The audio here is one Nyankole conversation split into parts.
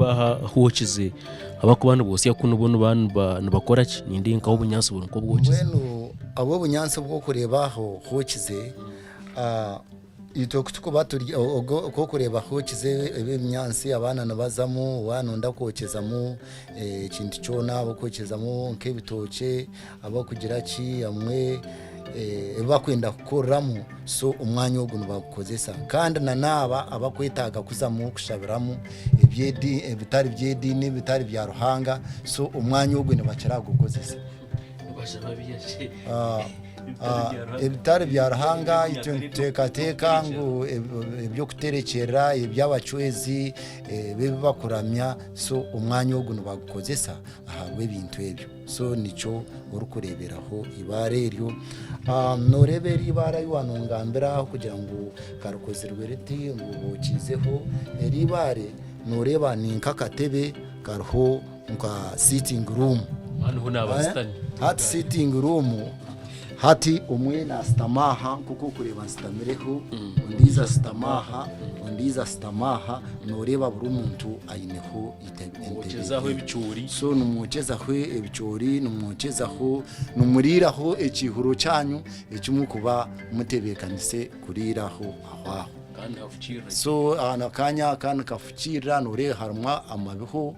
nindeeba aha hookize abarikuba nibotsya kunu bo nibaba nibakora ki? Nindeeba nkaho obunyaatsi buri nk'obwokize. Mbwenu obu obunyaatsi obu orikureeba aho hookize, Itwe ku turikuba turi oku orikureeba hookize ebi ebinyaatsi abaana nibazamu waaba nooyenda kwokyezamu ekintu kyona abarikwokyeramu nk'ebitookye abarikugira ki abamwe ebi barikwenda kukoreramu so omwanya ogu nibagukozesa kandi n'aba abarikwetaaga kuzamu kushabiramu ebitari by'ediini ebitari bya Ruhanga so omwanya ogu nibakira kugukozesa. Ebitari bya Ruhanga itwe nituteekateeka ngu eby'okuterekyerera eby'abacwezi ebi ebi bakuramya so omwanya ogu nibagukozesa ahabw'ebintu ebyo so nikyo orikureeberaho eibaare eryo. Nooreeba eri eibaare ahu waanongambira kugira ngu karikozirwe riti ngu bookiizeho, eri eibaare nooreeba ni nk'akatebe kariho nka sitting room. Haniho naaba nsitami. Hati sitting room hati omwe nasitama aha nk'oku orikureeba nsitamireho, ondiijo ashutama aha, ondiijo ashutama aha, noreeba buri muntu aineho entebe Mwokyezaho ye. ebicoori. So nimwokyezaho ebicoori, nimwokyezaho, nimuriiraho ekiihuro kyanyu eki murikuba mutebeekanise kuriiraho aho aho. Kandi hafukiirira gye. So akanya aka nikafukiirira noreeba harimu amabiho.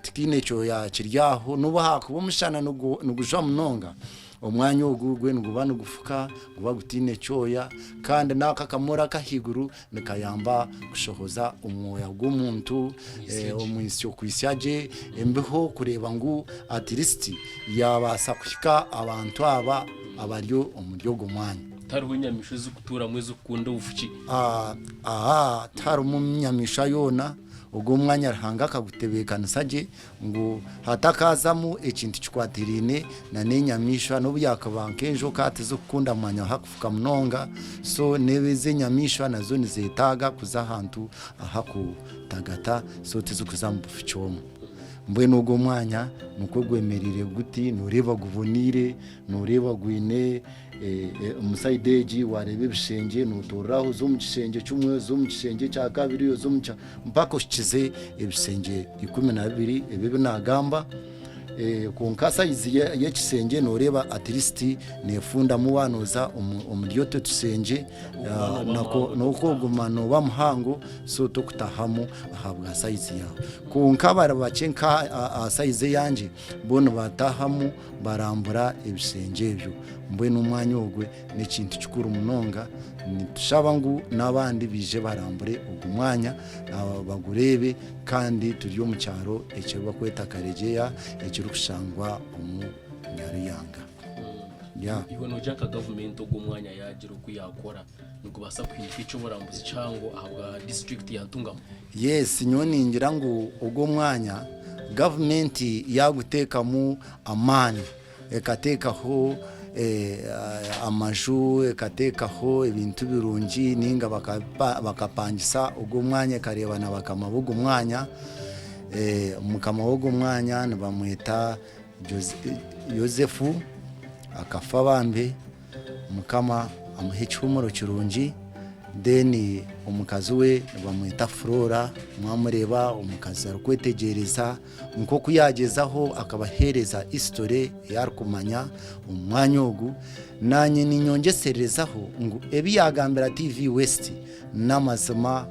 Tikiine kyoya kiri aho, n'obu haakuba omushana nigujwa munonga, omwanya ogu gwe niguba nigufuka guba gutaine kyoya kandi n'aka akamuri ak'ahaiguru nikayamba kushohoza omwoya gw'omuntu omwitsyo kwitsya gye embeho kureeba ngu at least yaabaasa kuhika abantu aba abari omuri ogwo mwanya. Tihariho nyamaishwa ezirikutuuramu ezirikukunda obufuki? Aha tiharimu nyamaishwa yoona. Ogwo omwanya Ruhanga akagutebeekanisa gye ngu hatakaazamu ekintu kikwatiraine n'enyamaishwa n'obu yaakuba nk'enjoka tizikukunda mwanya ahakufuka munonga so n'ezi enyamaishwa nazo nizetaaga kuza ahantu ahakutagata so tizikuza mu bufuki omwo. Mbwenu ogwo omwanya nikwo gwemereire guti nooreeba guboneire, nooreeba gwine Omu sayidi egi waareeba ebishengye nootoorera aho oza omu kishengye kimwe oza omu kishengye ekya kabiri oza omu kya mpaka ohikize ebishengye 12 ebi ebi naagamba. Kwonka sayizi y'ekishengye nooreeba at least neefundamu waaba nooza omuri otwo tushengye n'oku oguma nooba muhango so torikutahamu ahabwa sayizi yaawe. Kwonka bari bakye nka aha sayizi eyangye bo nibatahamu barambura ebishengye ebyo. Mbwenu omwanya ogwe n'ekintu kikuru munonga, nitushaba ngu n'abandi baije barambure ogu mwanya bagureebe kandi turi omu kyaro eki barikweta Karegyeya ekirikushangwa omu Nyaruyanga. Iwe noogira nka gavumenti ogu omwanya yaagira oku yaakora nigubaasa kuhinduka eky'oburambuzi kihango ahabwa disiturikiti ya Ntungamo? Yes, nyowe ningira ngu ogu omwanya gavumenti yaaguteekamu amaani ekateekaho amaju, ekateekaho ebintu birungi ninga bakapangisa ogu omwanya ekareeba na bakama b'ogu mwanya, mukama w'ogu mwanya nibamweta Yosefu akafa bambi mukama amuhe ekihuumuro kirungi. Then omukazi we nibamweta Flora mwamureeba omukazi arikwetegyereza nk'oku yaagyezaho akabaheereza history ei arikumanya omu mwanya ogu. Naanye niinyongyesererezaho ngu ebi yaagambira TV West n'amazima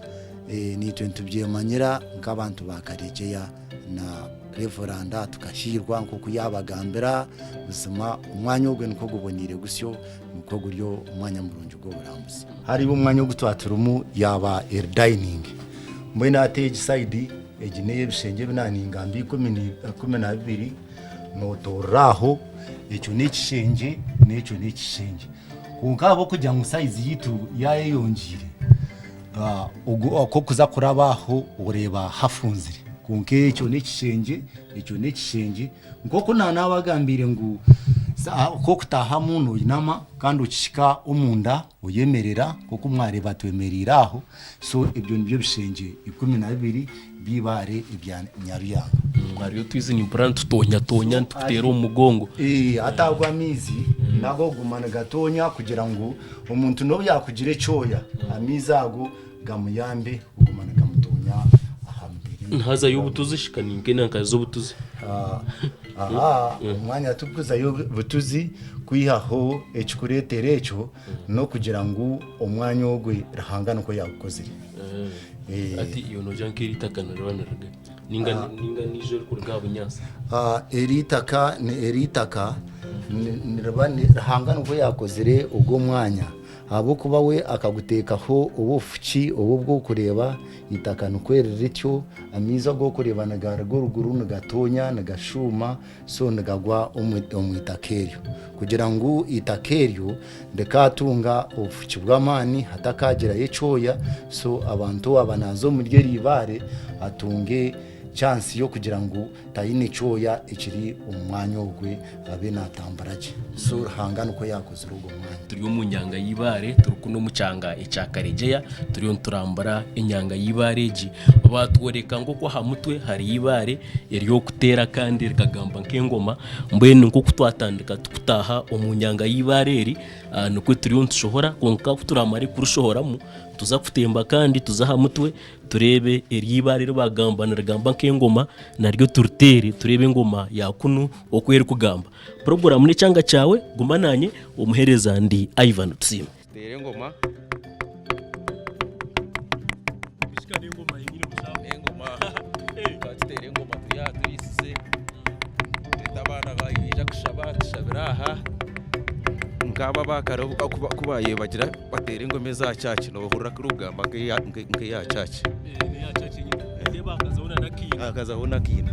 naitwe nitubyemanyira nk'abantu ba Karegyeya na Reveranda tukahiirwa nk'oku yaabagambira buzima omwanya ogwe nikwo guboneire gusyo nikwo guri omwanya murungi gw'oburambuzi. Hariho omwanya ogu twaba turimu yaaba eri dayiningi mbwenu hati egi sayidi egi n'ey'ebishengye ebi naaningamba 12 nootoorera aho ekyo n'ekishengye n'ekyo n'ekishengye kwonka ahabw'okugira ngu sayizi yaitu yaayeyongyeire oku orikuza kuraba aho oreeba hafunzire kwonka ekyo n'ekishengye ekyo n'ekishengye Nk'oku naanabagambiire ngu ku okutaahamu noinama kandi okihika omunda oyemerera nk'oku mwareeba twemereire aho, so ebyo nibyo bishengye 12 by'eibaare ebya Nyaruyanga. Hariyo otwizi nimpurira nitutonyatonya nitukuteera omu mugongo. Hati ago amaizi nago kuguma nigatonya kugira ngu omuntu n'obu yaakugira ekyoya, amaizi ago gamuyambe kuguma nigamutonya aha mubiri. Nihazayo obutuzi shi ka ninka nka z'obutuzi? Aha omwanya turikuzayo butuzi kwihaho ekikureetera ekyo n'okugira ngu omwanya ogwe Ruhanga nikwo yaagukozire. Hati iwe noogira nk'eri itaka niriba niriruga ninga ninga n'eiju erikuruga aha bunyaatsi? Eri itaka eri itaka niriba Ruhanga nikwo yaakozire ogu omwanya. Ahabw'okuba we akaguteekaho obufuki obu obw'okureeba, eitaka nikwo riri rityo, amaizi agu orikureeba nigaruga oruguru nigatoonya nigashuuma, so nigagwa omu itaka eryo. Kugira ngu eitaka eryo rikaatunga obufuki bw'amaani hatakaagirayo ekyoya, so abantu waaba naaza omuri eryo ibaare atunge chance y'okugira ngu taine kyoya ekiri omu mwanya ogwe abe natambura gye. So Ruhanga nikwo yakozire ogwo mwanya. Turi omu nyanga y'eibaare turi kunu omu kyanga ekya Karegyeya turiyo niturambura enyanga y'eibaare egi. Baatworeka ngu okwo aha mutwe hariyo eibaare ery'okuteera kandi rikagamba nk'engoma. Mbwenu nk'oku twatandika tukutaaha omu nyanga y'eibaare eri nikwo turiyo nitushohora kwonka ku turamare kurishohoramu nituza kutemba kandi tuze aha mutwe Tureebe eryo eibaare eri baagamba nirigamba nk'engoma, naryo turiteere tureebe engoma ya kunu oku erikugamba. Puroguraamu n'ekyanga kyawe, guma naanye, omuheereza ndi Ivan Tusiime. Tuteere engoma. N'engoma. Tukaba tuteera engoma turi aha turiisize. Tweta abaana baija kushaba tushabire aha. Nk'abo aba kare ku baayebagira bateera engoma eza church nohurira kurikugamba nk'eya church. Hakazaho n'akaina.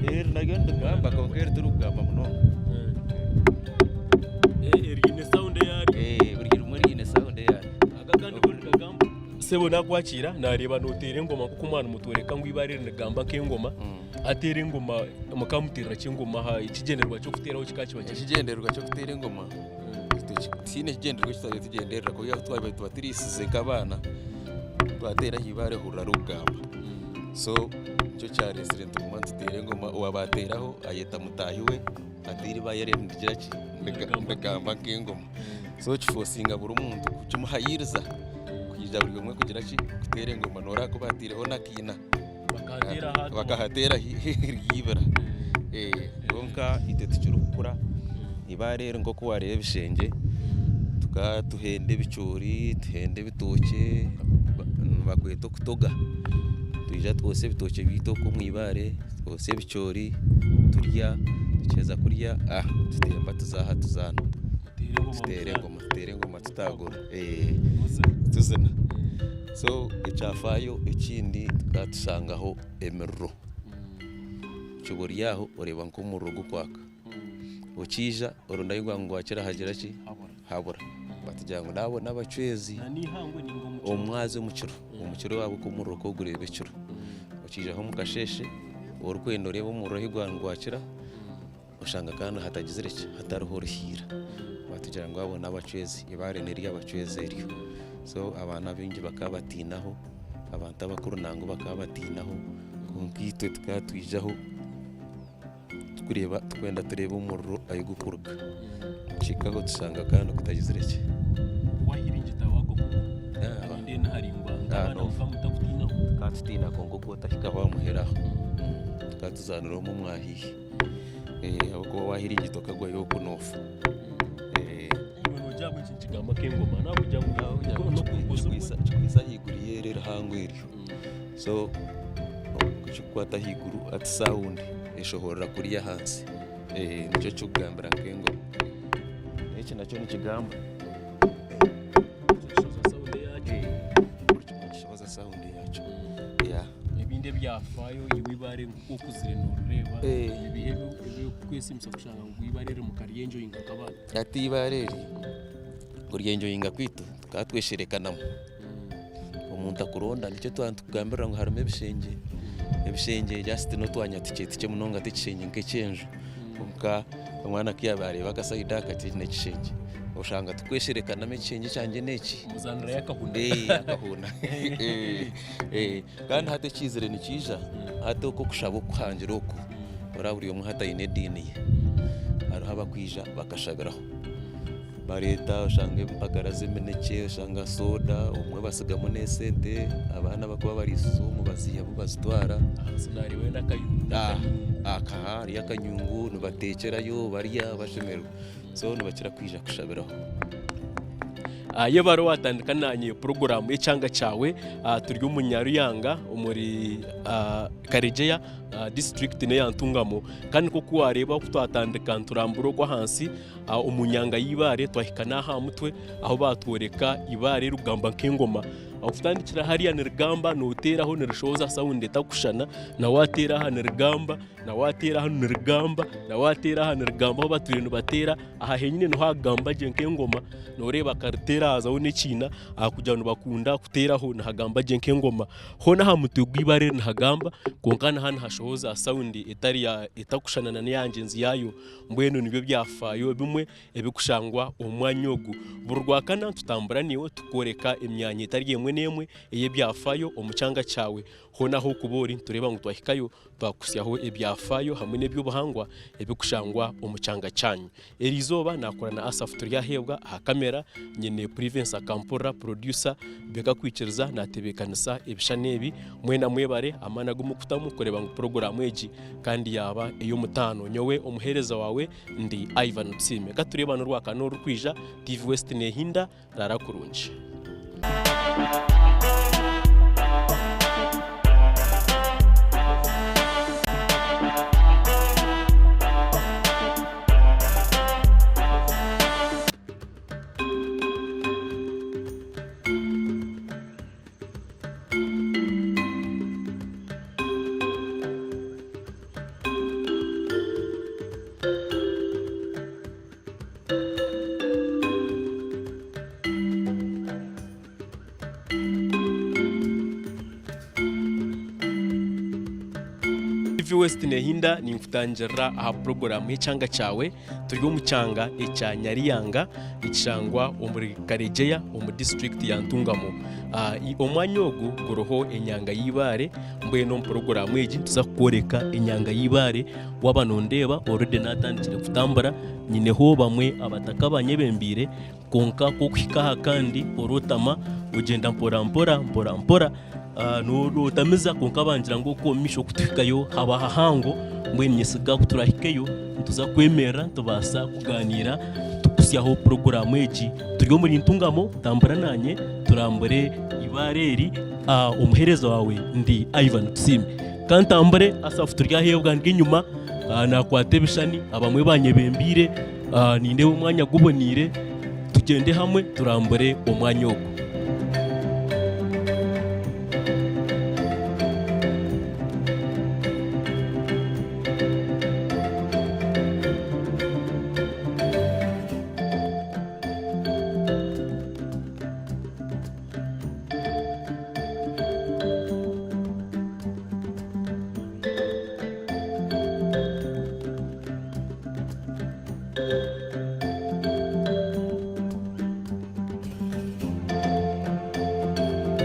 Eri naryo nirigamba kwonka eri tirikugamba munonga. Buri rimwe riine sound eyaryo. Sebo nakwakira nareeba noteera engoma nkoku omwana mutworeka ngu eibaare eri nirigamba nk'engoma. Ateera engoma mukamuteerera ki engoma aha ekigyendererwa ky'okuteeraho kikaba kiba ki? Ekigyendererwa ky'okuteera engoma tihaine ekigyendererwa eki twabaire tugyenderera kwiha ahu twabaire tuba turiisize nk'abaana twateera aha ibaare ohurira rikugamba so nikyo kyareetsire nituguma nituteera engoma owaaba ateeraho ayeta mutaahi we ateera ibaare eryo nirigira ki nirigamba nk'engoma so kifosinga buri muntu kukimuhayiiriza kwija buri omwe kugira ki kuteera engoma noreeba ku baateireho n'akaina. Bakahateera ryibira. Kwonka itwe tukirikukura eibaare eri nk'oku waareeba ebishengye tukaba tuhenda ebicoori, tuhenda ebitookye nibakweta okutoga. Twija twotsya ebitookye byaitu okwo omu ibaare, twotsya ebicoori turya, tukiheza kurya tutemba tuza aha tuzaana tuteera engoma tuteera engoma tutaagura tuzina. So ekyafaayo ekindi tukaba tushangaho emiriro, okiba ori aho oreeba nk'omuriro gukwaka, okiija oronda ahu gwaba nigwakira hagira ki habura, batugira ngu naabo n'abacwezi omwazi omu kiro, omu kiro ahabw'okuba omuriro ku orikugureeba ekiro, okiijaho omu kasheeshe orikwenda oreebe omuriro ahu gwaba nigwakira. Oshanga kandi hatagizire ki, hatariho oruhiira. Batugira ngu abo n'abacwezi, eibaare n'ery'abacwezi eryo. So abaana abaingi bakaba batiinaho, abantu abakuru nangwa bakaba batiinaho, kwonka itwe tukaba twijaho tukureeba tukwenda tureebe omuriro ahu gurikuruga. Kuhikaho tushanga kandi gutagizire ki. Tukaba tutiina kwonka oku otahikaho aha muheru aho, tukaba tuzaanira omwo omwahaihi. Ahabw'okuba waahirigita okagwayo okwo noofa. Kikwitse ahaiguru y'eri erihango eryo. So ku kirikukwata ahaiguru hati sound eshohorera kuriya ahansi. Nikyo kirikugambira nk'engoma. Eki nakyo nikigamba. Nikishohoza sound yaakyo. Ebindi ebyafaayo iwe eibaare nk'oku okuzire noorireeba nibiiha ebirikukwesiimisa kushanga ngu eibaare eri mukaryenjoyinga nk'abaana? Hati eibaare eri kuryenjoyinga kwaitu tukaba twesherekanamu omuntu akuronda nikyo twaba nitukugambirira ngu harimu ebishengye, ebishengye just n'otwanya tukye tukye munonga t'ekishengye nk'eky'enju kwonka omwana ku yaabaire areeba akasayidi aka ati eki n'ekishengye oshanga tukwesherekanamu ekishengye kyangye n'eki. Muzaanirayo akahuna. Akahuna. Kandi hati ekiizire nikiija, hati oku okushaba okuhangire oku, oraba buri omwe hati aine ediini ye. Hariho abakwija bakashabiraho. Bareeta oshanga empagara z'eminekye, oshanga sooda, obumwe basigamu n'esente, abaana abarikuba bariisize omwo baziihamu bazitwara. Ahansi naareebayo n'akayungu. Aka hariyo akanyungu nibateekyerayo barya bashemererwa. So nibakira kwija kushabiraho. Yebare watandika nanye puroguramu y'ekyanga kyawe. Turi omu Nyaruyanga omuri Karegyeya disiturikiti n'eya Ntungamo. Kandi nk'oku wareeba oku twatandika niturambura okwo ahansi omu nyanga y'eibaare twahika n'aha mutwe ahu batworeka eibaare ririkugamba nk'engoma. Okutandikira hariya nirigamba noteeraho nirishohoza sawundi etarikushushana na wateera aha nirigamba na wateera hanu nirigamba na wateera aha nirigamba ahu batwire nibateera aha henyine niho hagamba gye nk'engoma noreeba akariteera hazaho n'ekiina ahakugira ngu nibakunda kuteeraho nihagamba gye nk'engoma. Hoona aha mutwe gw'eibaare eri nihagamba kwonka naha nihashohoza sawundi etari ya etarikushushana n'eya ngyenzi yaayo. Mbwenu nibyo byafaayo bimwe ebirikushangwa omu mwanya ogu. Buri Rwakana nitutambura naiwe tukworeka emyanya etari emwe n'emwe ey'ebyafaayo omu kyanga kyawe. Hoona ahu orikuba ori nitureeba ngu twahikayo twakuhitsyaho ebyafaayo hamwe n'eby'obuhangwa ebirikushangwa omu kyanga kyanyu. Eri izooba naakora na Asaph Turyaheebwa aha kamera, nyine Privence Akampurira producer, Beka Kwikiriza naatebeekanisa ebishushani ebi. Mwena mwebare amaani agu murikutamu kureeba ngu puroguraamu egi kandi yaaba ey'omutaano. Nyowe omuheereza waawe ndi Ivan Tusiime. Ka tureebane Orwakana orurikwija, TV West neehinda, raara kurungi. TV West Nehinda ninkutangirira aha puroguraamu y'ekyanga kyawe. Turi omu kyanga ekya Nyariyanga ekishangwa omuri Karegyeya omu disiturikiti ya Ntungamo. Omwanya ogu guriho enyanga y'eibaare mbwenu omu puroguraamu egi nituza kukworeka enyanga y'eibaare. Waaba nondeeba already naatandikire kutambura nyineho bamwe abataka abanyebembeire kwonka ku orikuhika aha kandi orotama ogyenda mpora mpora mpora mpora nootamiza kwonka bangira ngu okwo omu maisho ku tuhikayo haba hahango mbwenu niinyesiga ku turahikeyo nituza kwemerera nitubaasa kugaaniira tukuhitsyaho puroguraamu egi. Turi omuri Ntungamo tambura naanye turambure eibaare eri omuheereza waawe ndi Ivan Tusiime. Ka ntambure Asaph Turyaheebwa ndi enyima naakwata ebishushani abamwe banyebembeire. Nindeeba omwanya guboneire, tugyende hamwe turambure omwanya ogu.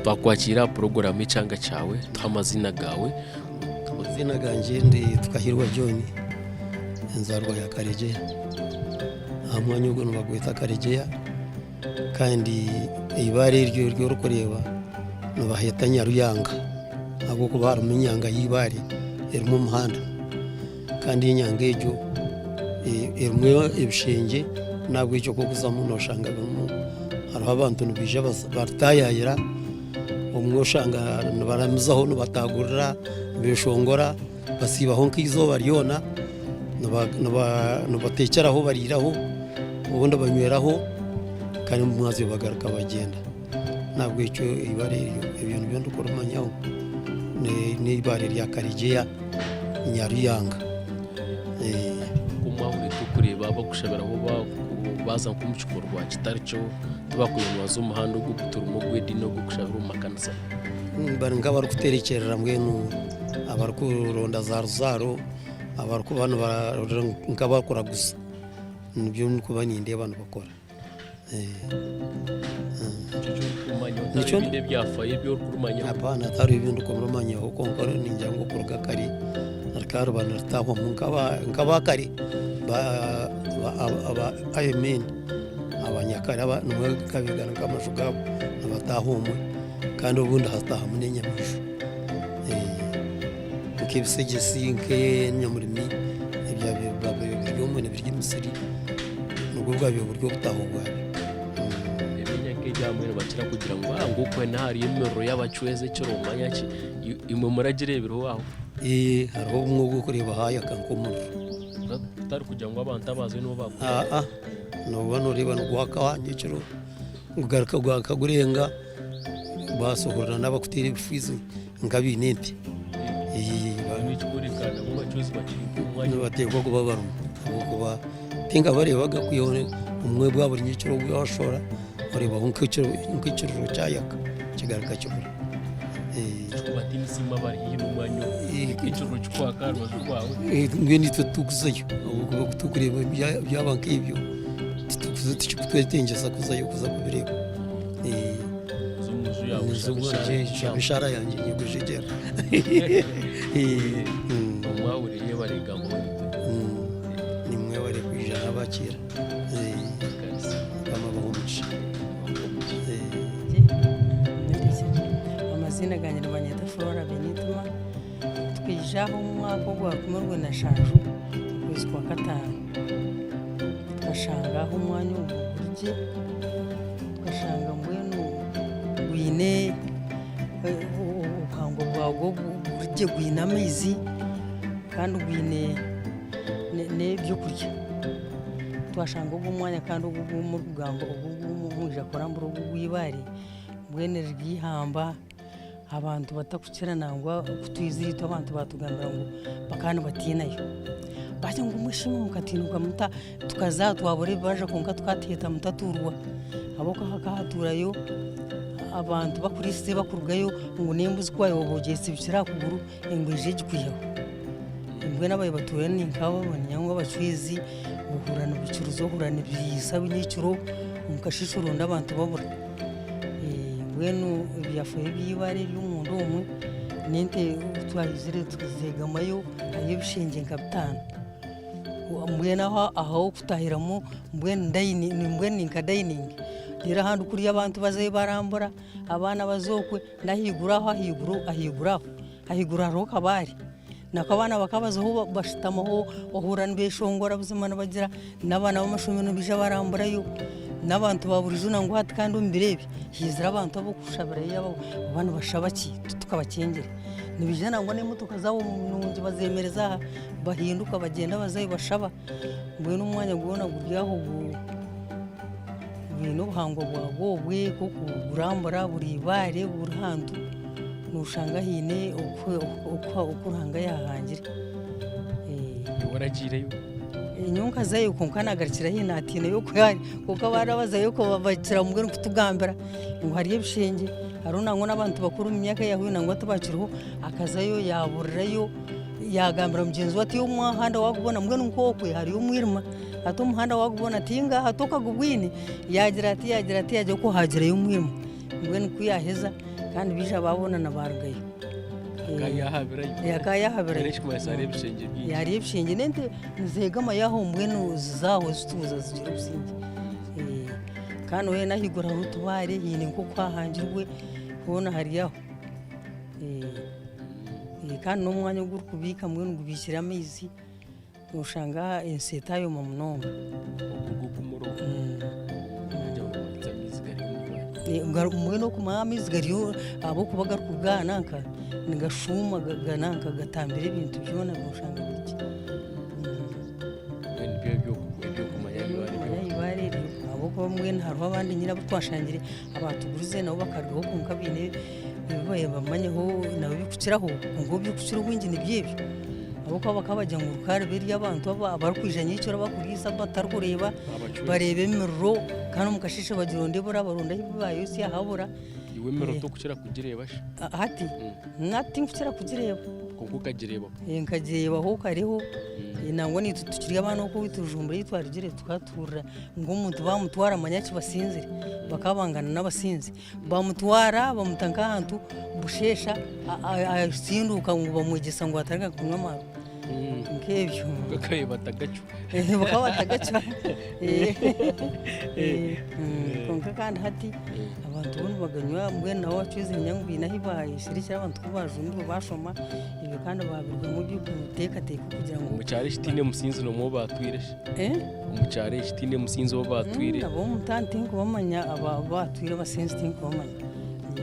Twakwakiira aha puroguraamu y'ekyanga kyawe, tuhe amaziina gaawe. Amaziina gangye ndi Tukahirwa John, enzaarwa ya Karegyeya. Aha mwanya ogu nibagweta Karegyeya kandi eibaare eryo eri orikureeba nibaheeta Nyaruyanga ahabw'okuba harimu enyanga y'eibaare erimu omuhanda. Kandi enyanga egyo erimu ebishengye nahabwekyo ku orikuzamu noshanga birimu hariho abantu nibaija barikutayayira obumwe oshanga nibaramizaho nibatagurira nibeshongora basiibaho nk'eizooba ryona nibatekyeraho bariiraho obundi banyweraho kandi omu mwazyo bagaruka bagyenda. Nahabwekyo eibare eryo ebyo nibyo ndikurimanyaho n'eibare rya Karegyeya Nyaruyanga. Nk'omu turikureeba abakushabiraho baaza nk'omu kikorwa kitari kyo tibakwenda nibaza omu muhanda ogu oguturimu ogw'ediini ogw'okushabira omu makanisa. Bari nk'abarikuterekyerera mbwenu abarikuronda za ruzaaro abarikuba nk'abarikuraguza nibyo ndikuba nindeeba nibakora. Hapana tihariho ebi ndikumanyaho kwonka ningira ngu kuruga kare rikaba riba niritahwamu nk'abakare aba I mean Abanyakare aba nimwo gakabaire gari nk'amaju gaabo nibataaha omwe kandi obundi hataahamu n'enyamaishwa nk'ebisegyesi nk'enyamurimi ebyabaire biba biri omwe nibirya emisiri nibwo bwabaire buri obutaaho bwabyo. Emyanya nk'egi abamwe nibakira kugira ngu ngu okwe hariyo emiriro y'abacwezi ekiro manya ki, imwe muragireebireho aho? Hariho obumwe obu orikureeba haayaka nk'omuriro. Kutari kugira ngu abantu abazayo nibo baagukora? Nooba nooreeba nigwaka nyekiro gugaruka gwaka gurenga basohorera n'abakuteera ebifiizi nk'abaine ente. Nibateekwa kuba barimu ahabw'okuba tinkabareebaga kwihaho obumwe bwa buri nyekiro obu washora oreebaho nk'ekiriro kyayaka kigaruka kibura. Mbwenu itwe titukuzayo ahabw'okuba ku turikureeba byaba nk'ebyo tikikutwetengyesa kuzayo kuza kubireeba. Nshaba eshaara yangye nyegwejegyera. Nimwebare kwija nabakiira. Mukama abahe omugisha. Amaziina gangye nibanyeta Flora Benituma, tukaija aha omu mwaka ogwa 2007 okwezi kwa kataano, tukashanga aho omwanya ogu guri gye, tukashanga mbwenu gwine obuhango bwagwo buri gye gwine amaizi kandi gwine n'ebyokurya. Twashanga ogu omwanya kandi ogu ogu murikugamba ogu ogu mwija kurambura ogu ogw'eibaare mbwenu riri eihamba abantu batakukira nangwa ku twizire itwe abantu baatugambira ngu bakaba nibatiinayo. Baagira ngu mbwenu shi imwe mukatiinuka muta tukaza aha twabura ebibanja kwonka tukatuheeta mutatuurwa ahabw'okuba hakaba hatuurayo abantu bakuriisize bakurugayo ngu n'embuzi ku waareeba ogyetsibikire aha kuguru engu eije egikwiheho. Mbwenu ababaire batuura ni nk'abo ngu abacwezi ohurira nibicuruza ohurira nibiisa nyekiro omu kasheeshe oronda abantu babura. Mbwenu ebyafaayo by'eibaare ery'omunda omwe n'ente twahizire tuzeegamayo hariyo ebishengye nka bitaano. Mbwenu aho ah'okutahiramu mbwenu mbwenu ni nka dayiningi reero ahandi kuriya abantu bazayo barambura abaana baza okwe n'ahaiguru aho ahaiguru ahaiguru aho ahaiguru hariho kabaare. Nako abaana bakabazaho bashutamaho ohurira nibeshongora buzima nibagira n'abaana b'amashomero nibaija baramburayo n'abantu ba buriijo nangwa hati kandi omu biro ebi haizire abantu ab'okushabirayo oba nibashaba ki titukabakyengire. Nibaija nangwa n'emotoka zaabo nungi bazemereza aha bahinduka bagyenda bazayo bashaba mbwenu omwanya gwona guri aho gwine obuhangwa bwagwo obwe bw'okurambura buri ibaare buri hantu. Noshanga haine oku Ruhanga yahangire. Iwe oragiireyo? Nyowe nkazayo kwonka nagarukira haihi natiinayo okuhaayo kwonka abandi abazayo bakira mbwenu kutugambira ngu hariyo ebishengye hariho nangwa n'abantu bakuru omu myaka eyahweire nangwa tibakiriho akazayo yaburirayo yagambira mugyenzi we ati omuhanda wagubona mbwenu nk'okwe hariyo omwirima hati omuhanda wagubona ati ngaha tokagubwine yagira ati yagira ati yagira ku hagirayo omwirima mbwenu ku yaheza Kandi baija baabonana baarugayo. Akaba yaahabirayo. Akaba yaahabirayo. Mbwenu ekirikumanyisa hariyo ebishengye bingi. Hariyo ebishengye n'ente nizeegamayo aho mbwenu ziza aho zituuza zigira obusingye. Kandi weena ahaiguru hariho otubaare haine nk'oku hahangirwe hoona hari aho. Kandi n'omwanya ogu orikubiika mbwenu gubiikire amaizi. Noshanga ensi etayoma munonga. Mbwenu okumanya amaizi gariyo ahabw'okuba garikuruga aha nanka nigashuuma nanka gatambira ebintu byona noshanga biri gye. Eibaare eryo ahabw'okuba mbwenu hariho abandi nyine abu twashangire abatugurize nabo bakarugaho kwonka baine ebi bamanyaho nabo ebirikukiraho kwonka ebirikukira obwingi nibyo ebyo. Ahabw'okuba bakaba bagira ngu rikaba riri ery'abantu abarikwija nyekiro abakuriisa abu batarikureeba bareeba emiriro kandi omu kasheeshe bagironda ebura baronda ahu baayosya habura. Iwe emiriro torikukira kugireeba shi? Hati? Hati tinkukira kugireeba. Kwonka okagireebaho? Nkagireebaho kareho nangwa naitwe tukiri abaana oku owaitu Rujumbura ei twarugire tukaba tuhurira ngu omuntu baamutwara manya kibasinzire bakaba bangana n'abasinzi. Bamutwara bamuta nk'ahantu busheesha asinduka ngu bamwegyesa ngu atareka kunywa amaarwa. Nk'ebyo. Bakabaire batagacwa. Bakaba batagacwa. Kwonka kandi hati abantu bo nibaganywa mbwenu nabo abacwezi niinyega ngu baine ahu baayeshirikire abantu ku baajumbirwe baashoma ebyo kandi baabirwamu eby'okuteekateeka kugira ngu. Omu kyaro ekitaine musinzi n'omwe ou baatwire shi? Omu kyaro ekitaine musinzi ou baatwire? Ab'omu tauni tinkubamanya, abu baatwire abasinzi tinkubamanya.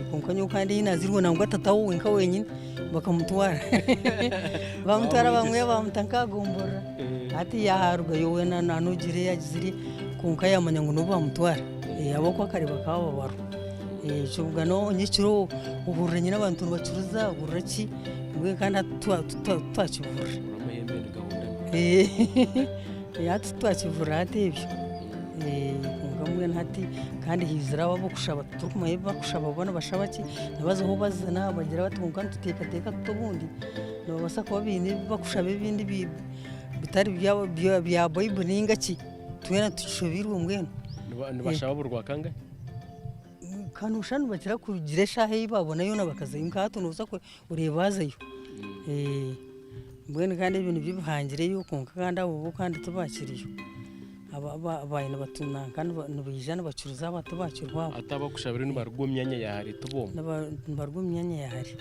Kwonka nyowe kandi ei naazairwe nangwa tata we wenka wenyine bakamutwara bamutwara bamwe bamuta nk'aha gomborora hati yarugayo weena nanogire yagizire kwonka yamanya ngu nibo bamutwara ahabw'okuba kare bakaba babarwa kyobuga nyekiro ohurira nyine abantu nibacuruza ohurira ki mbwenu kandi hati titwakihurira hati titwakihurira hati ebyo. Kwonka mbwenu hati kandi haizire abo ab'okushaba titurikumanya ebi barikushaba bo nibashaba ki, nibaza aho bazina bagira bati kwonka nituteekateeka tuti obundi nibabaasa kuba baine ebi barikushaba ebindi bitari bya baiburi nainga ki, twena tukishobeirwe mbwenu. Nibashaba buri rwakangahe? Ka nooshusha nibakira kugira eshaaha ei baabona yoona bakazayo nka hati nooza oreeba baazayo. Mbwenu kandi ebyo nibyo bihangireyo kwonka kandi abo bo kandi tibakiriyo. Ababaire nibaija nibacuruza aba tibakiriho abo. Hati abakushabire nibaruga omu myanya ya hare tibooma? Nibaruga omu myanya ya hare.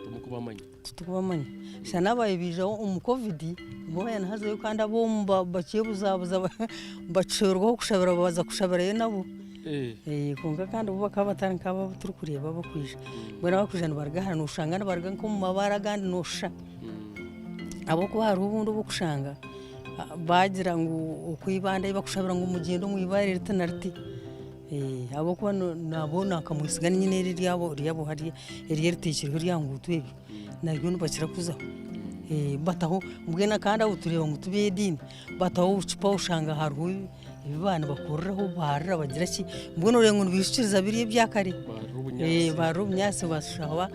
Timukubamanya? Titukubamanya. Shana n'ababaire baijaho omu covid bo nihazayo kandi ab'omu bakyebuzabuza bakishoberwa ah'okushabira baza kushabirayo nabo. Kwonka kandi bo bakaba batari nk'abo abu turikureeba abarikwija. Mbwenu abarikwija nibaruga hare noshanga nibaruga nk'omu mabaare agandi noshusha. Ahabw'okuba hariho obundi obu orikushanga bagira ngu oku ibanda ei barikushabira ngu mugyende omu ibaare riti na riti. Ahabw'okuba nabo nakamwesiga nyine eri eryabo eryabo hariya eri eriteekirweho erya nguuto eryo naryo nibakira kuzaho. Bataho mbwenu kandi aho tureeba ngu ti b'ediini bataho obucupa oshanga hariho ebi baaba nibakoreraho baarira bagira ki, mbwenu oreeba ngu nibaijukiriza biriya ebya kare. Baarira obunyaatsi bashaba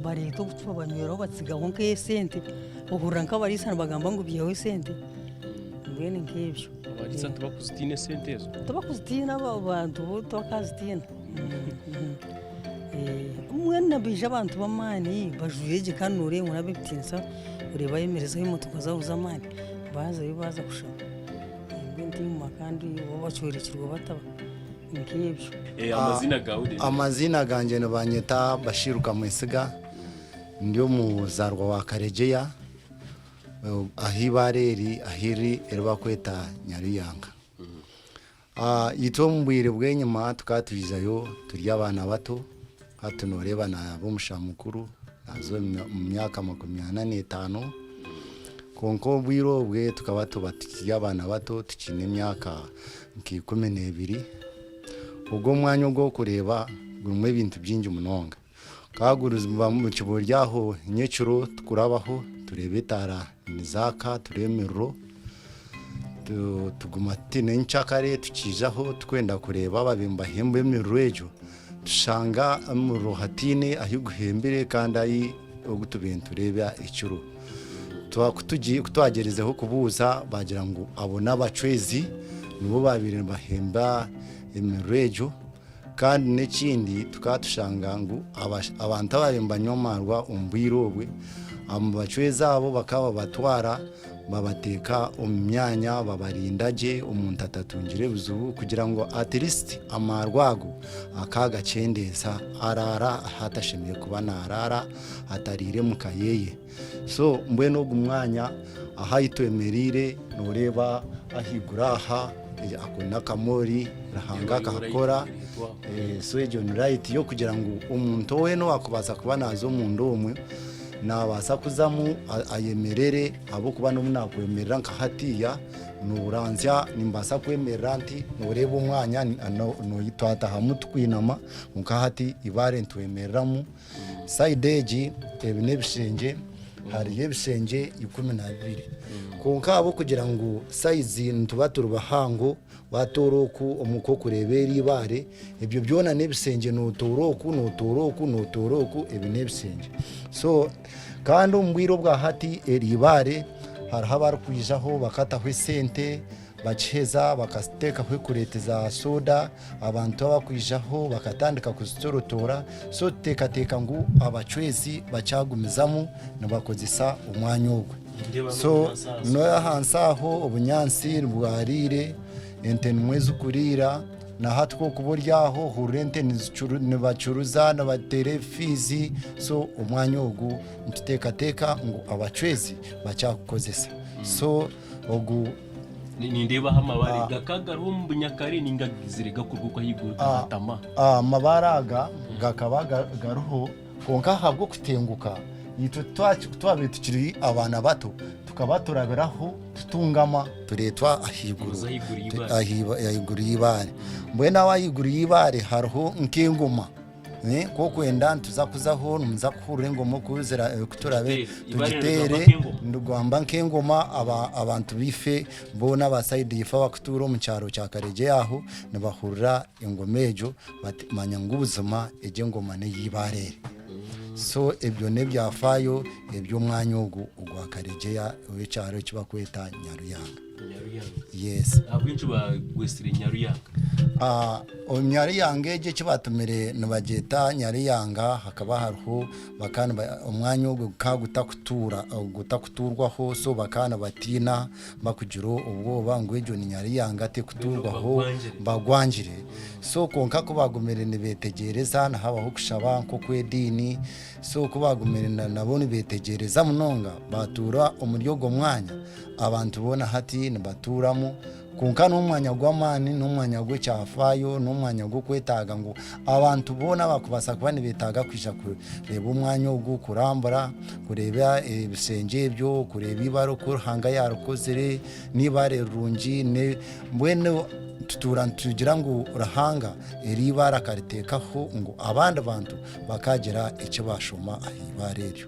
bareeta obucupa banyweraho batsigaho nk'esente, ohurira nk'abariisa nibagamba ngu biihaho esente, mbwenu nk'ebyo. Abariisa tibakuzitiina esente ezo? Tibakuzitiina abo bantu bo tibakazitiina. Mbwenu nibaija abantu b'amaani bajwaire gye kandi nooreeba ngu n'ab'ebitiinisa oreeba bayemerezaho emotoka zaabo z'amaani baazayo baaza kushaba. Mbwenu tiimanya kandi oba bakyorekirwe bata nk'ebyo. Amazina gaawe reero? Amaziina gangye nibanyeta Bashiru Kamwesiga, ndi omuzaarwa wa Karegyeya ahu eibaare eri ahu riri eri barikweta Nyaruyanga. Itwe omu bwire bw'enyima tukaba twijayo turi abaana bato, hati nooreeba naaba omushaija mukuru naaza omu myaka 45 kwonka obwire obwe tukaba tuba tukiri abaana bato tukiine emyaka nka 12, ogwo omwanya ogu orikureeba gurimu ebintu bingi munonga. Gukaba guri buri aho nyekiro tukurabaho tureeba etaara nizaaka tureeba emiriro tuguma tutaine nyenkyakare tukiijaho turikwenda kureeba ababaire nibahemba emiriro egyo tushanga omuriro hataine ahu guhembire kandi ahu ogu tubaire nitureeba ekiro. Ku twagyerizeho kubuuza baagira ngu abo n'abacwezi nibo baabaire nibahemba emiriro egyo. Kandi n'ekindi tukaba tushanga ngu abantu ababaire nibanywa amaarwa omu bwire obwe, abacwezi abo bakaba babatwara babateeka omu myanya babarinda gye omuntu atatungire ebizibu kugira ngu at least amaarwa ago akagakyendeeza araara ahu atashemereire kuba naraara atariire omu ka yeye. So mbwenu ogu mwanya ahu ahu twemereire noreeba ahaiguru aha ako n'akamoori Ruhanga akakora so egyo ni right y'okugira ngu omuntu weena owakubaasa kuba naaza omunda omwe nabaasa kuzamu ayemerere ahabw'okuba n'obu nakwemerera nka hatiiya noranzya nimbaasa kwemerera nti noreeba omwanya twatahamu tukwinama kwonka hati eibaare nitwemereramu. Sayidi egi ebi n'ebishengye hariyo ebishengye 12 kwonka ahabw'okugira ngu sayizi nituba turi bahango watoora oku omu k'okureeba eri eibaare ebyo byona n'ebishengye nootoora oku nootoora oku nootoora oku ebi n'ebishengye so kandi omu bwire obwa hati eri eibaare hariho abarikwijaho bakataho esente Bakiheza bakatekaho ekureeti za soda abantu abakwijaho bakatandika kuzitorotoora so tuteekateeka ngu abacwezi bakyagumizamu nibakozesa omwanya ogwe. Nindeeba So n'obunyaatsi ahansi. n'ahansi aho obunyaatsi bwariire, ente nimwo zikuriira, na hati ku orikuba ori aho ohurira ente nibacuruza nibateera ebifiizi, so omwanya ogu nituteekateeka ngu abacwezi bakyagukozesa. So ogu. Nindeebaho amabaare gakaba gariho omu bunyakare nainga gaizire gakurwa okwo ahaiguru gahatama? Amabaare aga gakaba gariho kwonka ahabw'okutenguka itwe ku twabaire tukiri abaana bato tukaba turabiraho tutungama tureetwa ahaiguru ahaiguru y'eibaare. Mbwenu aho ahaiguru y'eibaare hariho nk'engoma. Ku orikwenda nituza kuzaho nimuza kuhurira engoma oku oku turabe tugiteere nirugamba nk'engoma abantu baife boona aba sayidi yaife abakutuura omu kyaro kya Karegye aho nibahurira engoma egyo bamanya ngu buzima egi engoma n'ey'eibaare eri. So ebyo n'ebyafaayo eby'omwanya ogu ogwa Karegyeya ow'ekyaro eki barikweta Nyaruyanga. Nyaruyanga. Yes. Ahabw'enki bagwetsire Nyaruyanga? Ah, omu Nyaruyanga egyo eki batumire nibagyeta Nyaruyanga hakaba hariho bakaba niba omwanya ogwo gukaba gutakutuura gutakutuurwaho so bakaba nibatiina bakugira obwoba ngu egyo ni Nyaruyanga tekutuurwaho Bagwangire. bagwangire. So kwonka ku bagumire nibeetegyereza nihabaho okushaba nk'okw'ediini so ku bagumire na nabo nibeetegyereza munonga baatuura omuri ogwo mwanya Abantu boona hati nibatuuramu, kwonka n'omwanya gw'amaani, n'omwanya gw'ekyafaayo, n'omwanya gw'okwetaaga ngu abantu boona abakubaasa kuba nibeetaaga kwija kureeba omwanya ogu, kurambura, kureeba ebishengye ebyo, kureeba eibare oku Ruhanga yaarikozire, n'eibaare rirungi, mbwenu tutuura nitugira ngu Ruhanga eri eibaare akariteekaho ngu abandi bantu bakaagira eki baashoma aha eibaare eryo.